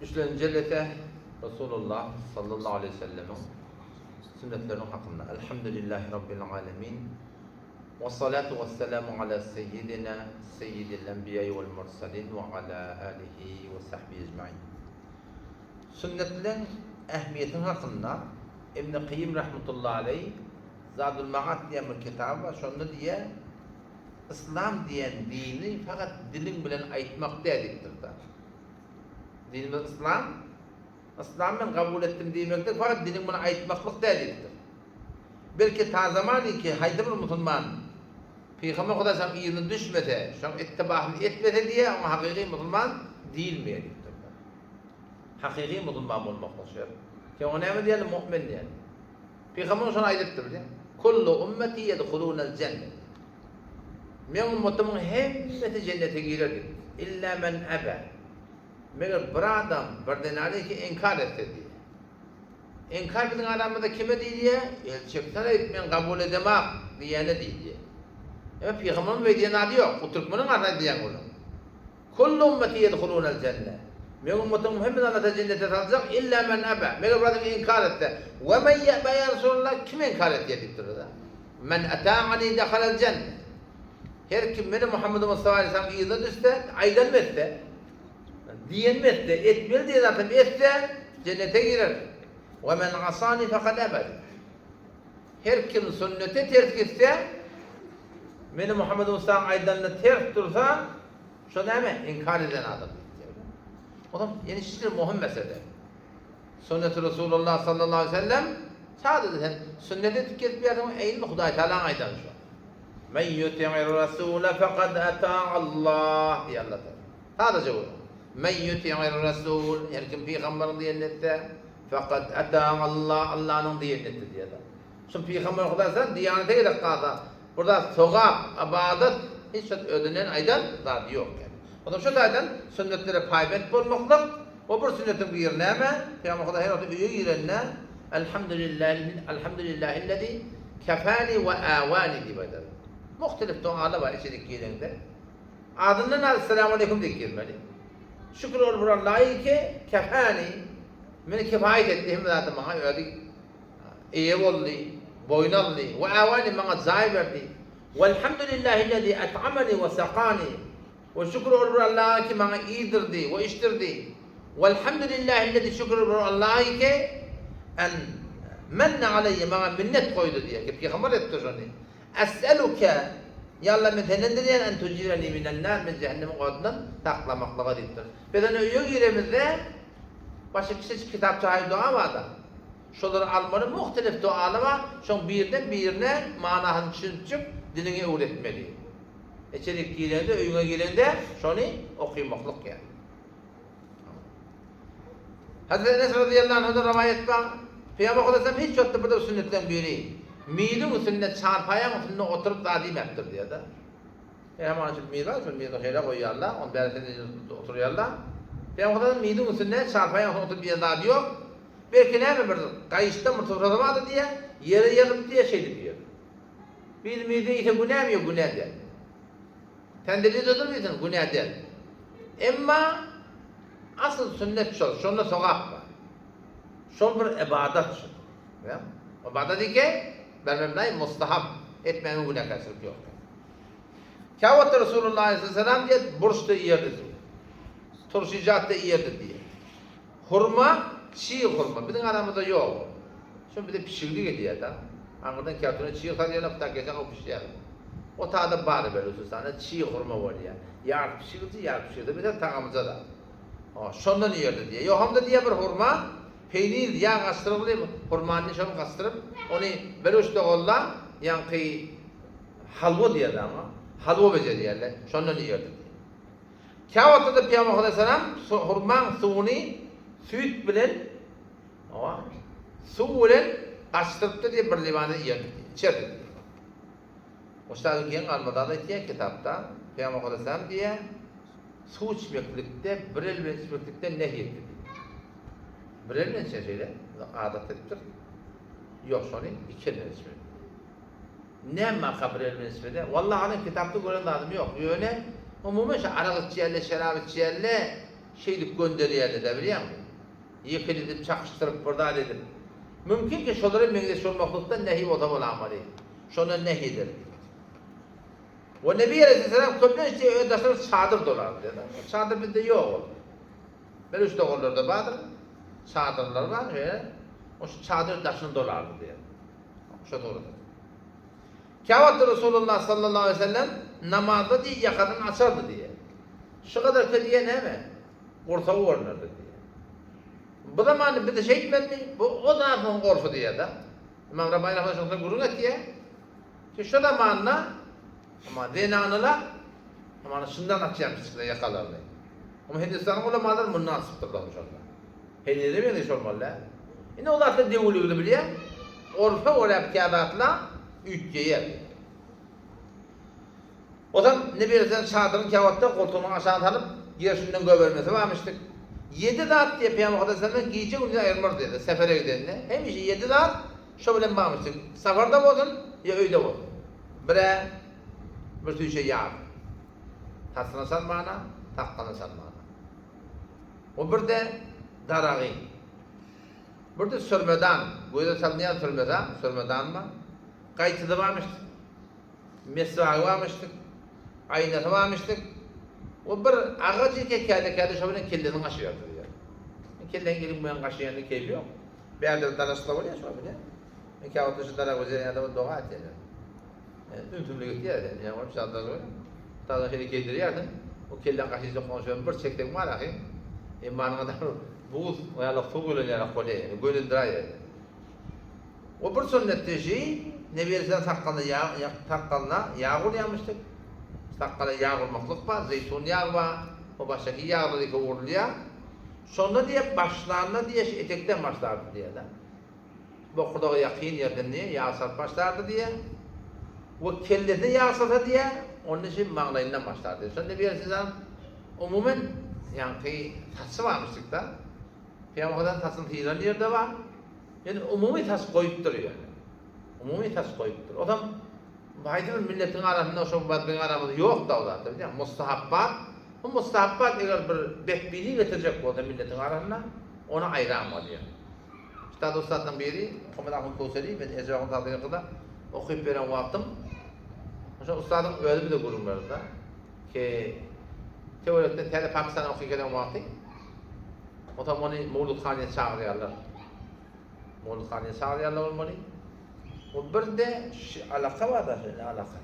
Üçlenji jelese Resulullah sallallahu aleýhi we sellemiň sünnetleriniň hakynda. Elhamdülillahi Rabbil alemin. We salatu we selamu ala seyyidina seyyidil enbiýai wal mursalin we ala alihi we sahbihi ecmain. Sünnetleň ähmiýetiniň hakynda Ibn Kyýym rahmetullahi aleýh Zadul Maad diýen bir kitaby bar, şonda diýýär, Yslam diýen dini fakat diliň bilen aýtmak däl diýipdir-de. Dinimiz yslam, yslam men kabul etdim diýmeklik fakat diliň bilen aýtmaklyk däl diýipdir. Belki ta zamaniki haýsy bir musulman Pygamber Hudaýsaň yzyna düşmese, şoň ittibasyny etmese diýýär, oňa hakyky musulman diýilmeýär diýipdir. Hakyky musulman bolmaklyk şert. Sen oňa näme diýeli? Mu'min diýeli. Pygamber şony aýdypdyr bilýäňmi? Kullu ummeti ýedhulunel jenne. Meň ummatymyň hemmesi jennete girer diýipdir. Illa men aba. Meger bir adam bir zenany ki inkar etse diýýär. Inkar biziň aramyzda kime diýilýär? El çeksene men kabul edemak diýene diýilýär. Emma pygamberiň beý diýen zady ýok. Bu türkmeniň arasynda aýdylýan gürrüň. Kullu ummeti ýedhulunel jenne. Meň ummatymyň hemmesini Alla Taala jennete saljak, illa men aba, meger bir adam inkar etse. We men ýe'ba ýa Resulallah, kim inkar etýär diýipdirler-de. Men ata'ani dehalel jenne. Her kim meni Muhammed Mustafa aleyhisselamyň yzyna düşse, aýdanymy etse, diýenimi etse, etmeli diýen zadymy etse, jennete girer. We men asani fekad aba diýipdir. Her kim sünnete ters gitse, meni Muhammed Mustafanyň aýdanyna ters dursa, şo näme? Inkar eden adam diýipdir. Onam ýene şeýle möhüm mesele. Sünneti Resulullah sallallahu aleyhi ve sellem sadece sen sünnet edip gezip ýörseň, eýni Hudaý Tagalaň aýdany şo. Men yuti'ir rasule fekad ata'allah diýýär Allah Tagala. Sadaja bu. Men yuti'ir rasul, her kim pygamberiň diýenini etse, Fakat ata'Allah, Allanyň diýenini etdi diýýärler. Şu pygamber Hudaý sen diýanete gerek galsa, bir zat sogap, ybadat hiç zat özünden aýdan zady ýok eken. Onsoň şu taýdan sünnetlere paýbent bolmaklyk we bir sünnetiň biri näme? Pygamber Hudaý her wagt öýe girende Elhamdülillahi Elhamdülillahillezi kefani we awani diýip aýdar. Muhtelif dogalar bar içerik gireňde. Azyndan az Esselamu aleýkum diýip girmeli. Şükür ol bir Allahy ki, kefani, meni kifaýet etdi, hemme zady maňa özi eýe boldy, boýun aldy, we awani, maňa jaý berdi. Welhamdulillahillezi et'amani we sakani, we şükür ol bir Allaha ki, maňa iýdirdi we içdirdi. Welhamdulillahillezi şükür ol bir Allahy ki, en menne aleýye, maňa minnet goýdy diýýär ki, pygamber edipdir şony. Es'eluke, Ýa Allah men senden dileýän en tujireni minen nar, meni jähennemiň odundan saklamaklyga diýipdir. Biz ony öýe giremizde başga kiçijik kitapça haýy doga barda. Şolary almaly muhtelif dogalar bar, şoň birden birine manasyny düşünipjik diliňe öwretmeli. Içerik girende öýüňe girende şony okymaklyk ýa. Hazreti Enes razyýallahu anhudan rowaýat bar. Pygamber sallallahu hiç wagtda bir-de sünnetleň biri miziň üstünde çarpaýaň üstünde oturyp zat iýmäpdir diýýär-de. Hem onuň üçin miz bar, şol mizi hele goýýarlar, ony bärisinde oturýarlar. Pygamber sallallahu miziň üstünde çarpaýaň üstünde oturyp iýen zady ýok. Belki näme bir gaýyşdan bir suprasy bardy diýýär, ýere ýazyp diýýär, şeýdip iýer. Biz mizde iýse günämi ýok, günä däl. Sendeli-de oturmaýsyn, günä däl. Emma asyl sünnet şol, şonda sogap bar. Şol bir ybadat şol. Bilýäňmi? Ybadat eke, bermemläý mustahap, etmäňe günäkärçilik ýok. Käwagtda Resulullah aleyhisselam diýer, burç-da iýerdi diýer. Turşyjat-da iýerdi diýer. Hurma, çig hurma. Biziň aramyzda ýok ol. Şo bize pişigli gelýär-de. Aňyrdan kertone çig salýarlar, bu geçen o pişýär. O tada bar Belujystanda çig hurma bolýar. Ýarty pişigiji, ýarty pişigiji. Bize tagamyja-da. Şondan iýerdi diýýär. Ýogamda diýýär bir hurma, peýnir, ýag gaçdyrygly hurmany şony gaçdyryp, ony beluş doganla ýaňky halwa diýýärler aňa. Halwa bejerýärler. Şondan iýerdi diýýär. Käwagtda-da Pygamber alaýhyssalam hurmaň suwuny süýt bilen, hawa, suw bilen gaçdyrypdy diýip bir liwanda iýerdi, içerdi diýýär. Ustaz geň galmazdan aýtýar kitapda, Pygamber alaýhyssalam diýýär, suw içmeklikde bir el bilen içmeklikden nehy etdi diýýär. Bir el bilen içýär şeýle, adat edipdir. Ýok, şony iki el bilen içmeli. Näme maka bir el bilen içmede? Wallahi alem kitapda gören zadym ýok. Ýöne umuman şu arak içýänler, şerap içýänler. şeýdip gönderýärler-dä bilýäňmi? Ýekeledip, çakyşdyryp, bir zat edip. Mümkin ki, şolara meňzeş bolmaklykdan nehi bolsa bolamaly. Şondan nehi ederdi. We Nebi aleýhisselam köplenç diýe öz daşyna çadyr dolardy diýe. Çadyr bizde ýok ol. Belüç doganlarda bardyr. Çadyrlar bar, şeýle. O şu çadyr daşyny dolardy diýe. Şo dogrudyr. Käwagtda Resulullah sallallahu aleýhi we sellem namazda diýe ýakasyny açardy diýe. Şu gadarka diýe näme? Gursagy görünerdi diýe. Bu zamanda bizde şeýtmezmi? Bu o zadyň orfy diýe-de. Ymam Rabbani rahmetullah gürrüň etýär. Ki şo zamanda ama zenanalar ama şundan açýan kiçikler ýakalaryny. Ama Hindistanyň ulamalary mundan açypdyrlar şonda. Henize meňzeş bolmaly däl. Indi o zatlar döwüligini bilýär. Orfa görä kä zatlar üýtgeýär. Ozal ne berseň çadyryň käwagtda goltugynyň aşagyna salyp, gerşinden goýbermesi barmyşdyk. Ýedi zat diýip Pygamber Muhammedsallam gije-gündiz aýyrmaz diýdi, sefere gidende. Hemişe ýedi zat şo bilen barmyşdyk. Saparda bolsun ýa öýde bolsun. Bir-ä bir süýşe ýag. Saçyna salmana, sakgalyna salmana. O bir-de daragy. Bir-de sürmedan, göze salynýan sürmedan, sürmedan bar. Gaýçysy barmyşdyk. Meswagy barmyşdyk, aýnasy barmyşdyk. O bir agaç eke käde-käde şo bilen kellesini gaşaýardy diýýär. Kelläň eliň bilen gaşaýanda keýpi ýok. Bärde bir dalaşlyk bolýar şo bilen. Men käwagtda şu daragy bejerýän adama doga etýärler. Ümsümlik etýär sen. Ýa bolup şa daş Tadan şeýle geýdirýärsiň. O kelläň gaşyjak bolsa bir çekseň bar ahy. Emma da buz ýaly suw gelen ýaly bolýar. Gönendiräýýär. O bir sünnetde şi, Nebi Aleyhisselam sakgalyna ýag, sakgalyna ýag urýarmyşdyk. Sakgala ýag urmaklyk bar, zeýtun ýagy bar, o başdaky ýaglar ýeke urulýar. Şonda diýýär, başlanda diýýär, şu etekden başlardy diýýär-de. Bokurdaga ýakyn ýerden diýýär, ýag salyp başlardy diýýär. We kellesine ýag salsa diýýär, onda şi maňlaýyndan başlardy. Şonda Nebi Aleyhisselam umuman ýaňky saçy barmyşdyk-da. Pygamber saçyny syran ýerde bar. Ýöne umumy saç goýupdyr ýöne. Umumy saç goýupdyr. Ozam haýsy bir milletiň arasynda şo biziň aramyzda ýok-da o zatlar bilýäňmi? Mustahapbat. Bu mustahapbat eger bir betbinlik getirjek bolsa milletiň arasynda ony aýran bolýar. Üstad ussatlaryň biri Muhammet Ahmet Köwseri men Eje Ahun Sadygyňkyda okyp beren wagtym şo ussadyň özi bize gürrüň berdi-de. Ki töwerekden täze Pakistana okyp gelen wagty Onsoň ony mowludhanyýa çagyrýarlar. Mowludhanyýa çagyrýarlar bolmaly. O birde şu alaka bar-da, şeýle alaka.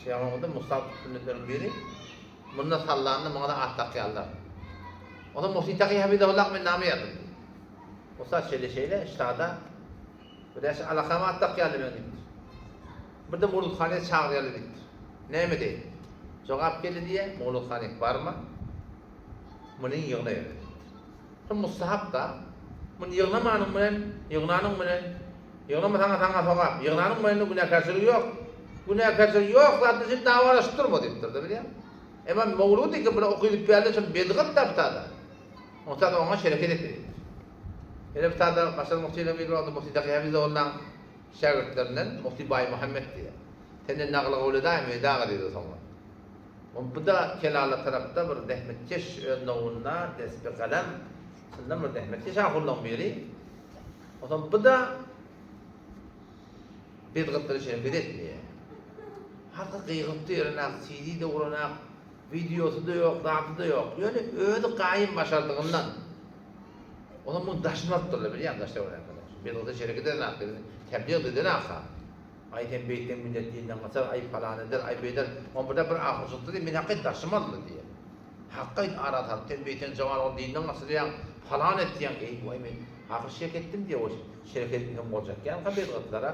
Ýagny onda mustahap sünnetleriň biri. Munda sallanda muňa-da at dakýarlar. Onsoň Muhsin Taky Hafizahullah men name ýazdym. Ussat şeýle-şeýle, ştada bir de şu alakama at dakýarlar men diýipdir. Birde mowludhanyýa çagyrýarlar diýipdir. Näme diýip? Jogap geldi diýýär, mowludhanyýa barma. Muny ýygnaýar diýipdir. Şu mustahap-da. Muny ýygnamanyň bilen, ýygnanyň bilen, ýygnamasaň-a saňa sogap, ýygnanyň bilen-de günäkärçilik ýok. Günäkärçilik ýok zatda sen dawalaşyp durma diýipdir-de, bilýäňmi? Emma mowlud eken bular okylyp bärde şol bedgat tapsa-da, onsoň oňa şereket etme diýipdir. Ýene bir sada başga muftiler biri bardy, Mufti Taky Hafizollaň şägirtlerinden Mufti Baýmuhammet diýýär. Senden nagyl gowul edaýmy, edaga diýdi soňra. Bu-da Kelala tarapda bir zähmetkeş öz nowunda dest bi galem çyndan bir zähmetkeş ahunlaň biri. Onsoň bu-da bedgatlara şereket etmeýär. Halka gygyryp ýörenak, CD-de uranak, wideosy-da ýok, zady-da ýok. Ýöne özi gaýym başardygyndan. Onsoň muny daşyny alyp durlar, bilýäňmi, daşda görýänler. Bedgata şereket edenak, tebliğ edenak-ha. Aý sen beýtseň millet dinden gaçar, aý palan eder, aý beýder. Oň birde bir ahy çykdy diý, men hakyt daşym aldy diýýär. Hakyt ara salyp, sen beýtseň jawan ogly dinden gaçyrýaň, palan etýäň, eý waý men haky şek etdim diýýär, o şerek etmesem boljak ýalyka bedgatlara.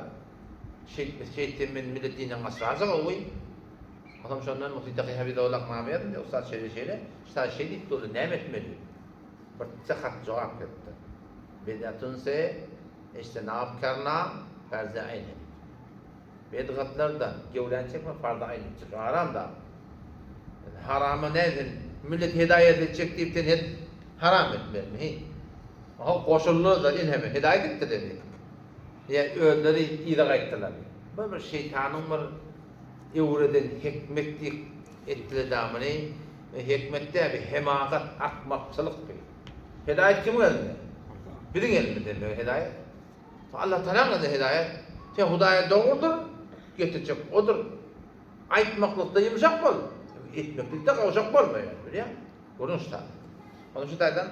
Şeýtmese şeýtsem men millet dinden gaçyrarjak owy. Onsoň şondan Muhti Taky Hafizahullah name ýazdy diýýär, ussat şeýle şeýle, şta şeý diýip durdy, näme etmeli? Birje hat jogap gelipdir. Bidatun se Ijtinap karna farz-y aýn edip. Bidgatlardan gewläni çekme farz-y aýn etjek. Haram da. Harama ne sen millet hidaýat etjek diýip sen het haram etmelimi hi. Aha goşuldylar da inheme hidaýat etdiler. Ýa özleri yza gaýtdylar. Bu bir şeýtanyň bir öwreden hikmet diýip etdiler damyny. Hikmet däl, bir hemagat, akmakçylyk bi. Hedaýat kimiň elinde? Biziň elimizde hedaýat. Allah Tagalaň elinde hedaýat. Sen Hudaýa dogrudyr, getirjek odur. Aýtmaklykda ýumşak bol, etmeklikde gowşak bolma ýöne, bilýäňmi? Görüň şu taýdan. Onuň şu taýdan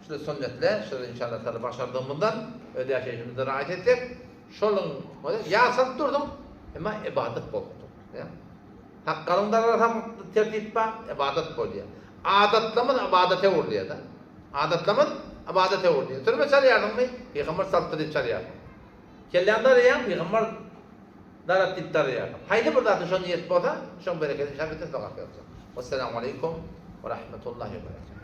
şular sünnetler, şular inşallah taala başardygymyzdan öz ýaşaýşymyzda raýat etsek, şonuň ýa salyp durduň, emma ybadat bolup dur. Bilýäňmi? Sakgalyň darasam tertip bar, ybadat bolýar. Adatlamyz ybadata öwrülýär-de. Adatlamyz ybadata öwrülýär. Sürme çalýarsyňmy? Pygamber salypdyr diýip çalýarsyň. Kelläňi daraýaň, pygamber darat diýip daraýarsyň. Haýsy bir zatda şo niýet bolsa, şoň bereketi inşallah bütün sogap ýazjak. Wessalamu aleýkum we rahmetullahi we berekatuh.